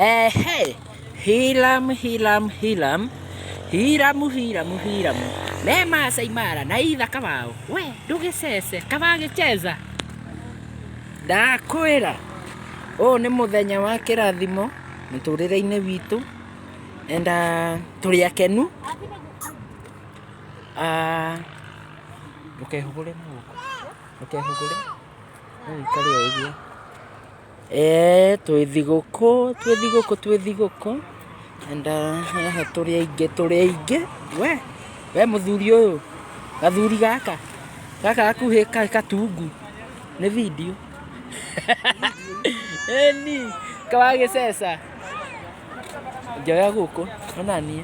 Ehe, Hiram, Hiram, Hiram, Hiramu, Hiramu, Hiramu. Me Maasai Mara na ithaka wao. We, ndũgĩcece, kaba gĩcheza. Ndakwĩra, ũyũ nĩ mũthenya wa kĩrathimo mũtũrĩre-inĩ witũ and tũrĩ akenu. Ndũkehũgũre na gũkũ, ndũkehũgũre, no ũikare o ũguo. Twĩ thigũkũ, twĩ thigũkũ, twĩ thigũkũ and haha tũrĩ aingĩ, tũrĩ aingĩ we, we mũthuri ũyũ, gathuri gaka, gaka gakuhĩ gatungu nĩ video ĩni kawagĩceca, njoya gũkũ onaniĩ.